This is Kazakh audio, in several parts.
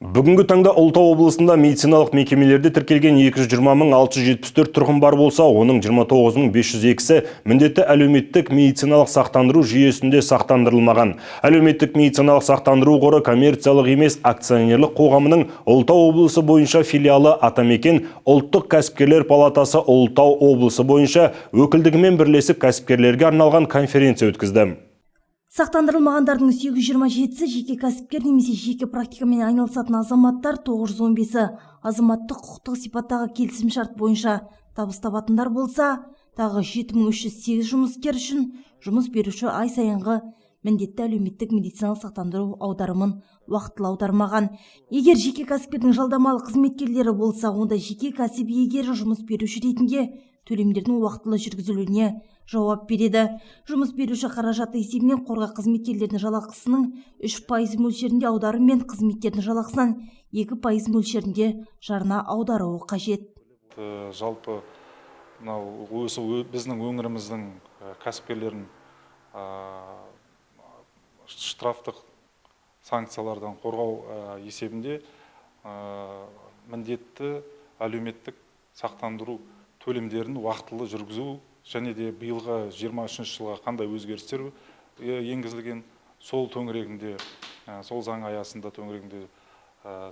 Бүгінгі таңда Ұлытау облысында медициналық мекемелерде тіркелген 220 674 тұрғын бар болса, оның 29 502-сі міндетті әлеуметтік медициналық сақтандыру жүйесінде сақтандырылмаған. Әлеуметтік медициналық сақтандыру қоры коммерциялық емес акционерлік қоғамының Ұлытау облысы бойынша филиалы «Атамекен» ұлттық кәсіпкерлер палатасы Ұлытау облысы бойынша өкілдігімен бірлесіп, кәсіпкерлерге арналған конференция өткізді. Сақтандырылмағандардың 827-сі жеке кәсіпкер немесе жеке практикамен айналысатын азаматтар, 915-і азаматтық құқықтық сипаттағы келісімшарт бойынша табыс табатындар болса, тағы 7308 жұмыскер үшін жұмыс беруші ай сайынғы міндетті әлеуметтік медициналық сақтандыру аударымын уақытылы аудармаған. Егер жеке кәсіпкердің жалдамалы қызметкерлері болса, онда жеке кәсіп иегері жұмыс беруші ретінде төлемдердің уақытылы жүргізілуіне жауап береді. Жұмыс беруші қаражаты есебінен қорға қызметкерлердің жалақысының 3% мөлшерінде аударым мен қызметкердің жалақысынан 2% мөлшерінде жарна аударуы қажет. Жалпы мынау осы біздің өңіріміздің кәсіпкерлерін штрафтық санкциялардан қорғау есебінде міндетті әлеуметтік сақтандыру төлемдерін уақытылы жүргізу және де биылғы 23 жылға қандай өзгерістер енгізілген, сол төңірегінде, сол заң аясында, төңірегінде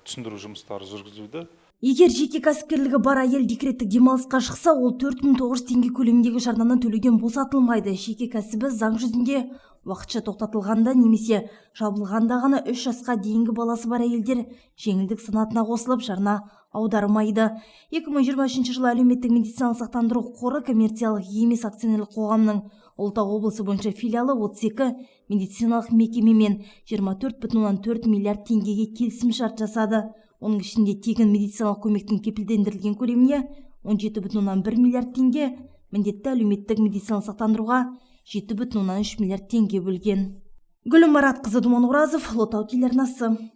түсіндіру жұмыстары жүргізілді. Егер жеке кәсіпкерлігі бар әйел декреттік демалысқа шықса, ол 4900 теңге көлеміндегі жарнаны төлеуден босатылмайды. Жеке кәсібі заң жүзінде уақытша тоқтатылғанда немесе жабылғанда ғана 3 жасқа дейінгі баласы бар әйелдер жеңілдік санатына қосылып, жарна аудармайды. 2023 жылы Әлеуметтік медициналық сақтандыру қоры коммерциялық емес акционерлік қоғамының Ұлытау облысы бойынша филиалы 32 медициналық мекемемен 24,4 миллиард теңгеге келісімшарт жасады. Оның ішінде тегін медициналық көмектің кепілдендірілген көлеміне 17,1 миллиард теңге, міндетті әлеуметтік медициналық сақтандыруға 7,3 миллиард теңге бөлген. Гүлім Маратқызы, Думан Оразов, Ұлытау телеарнасы.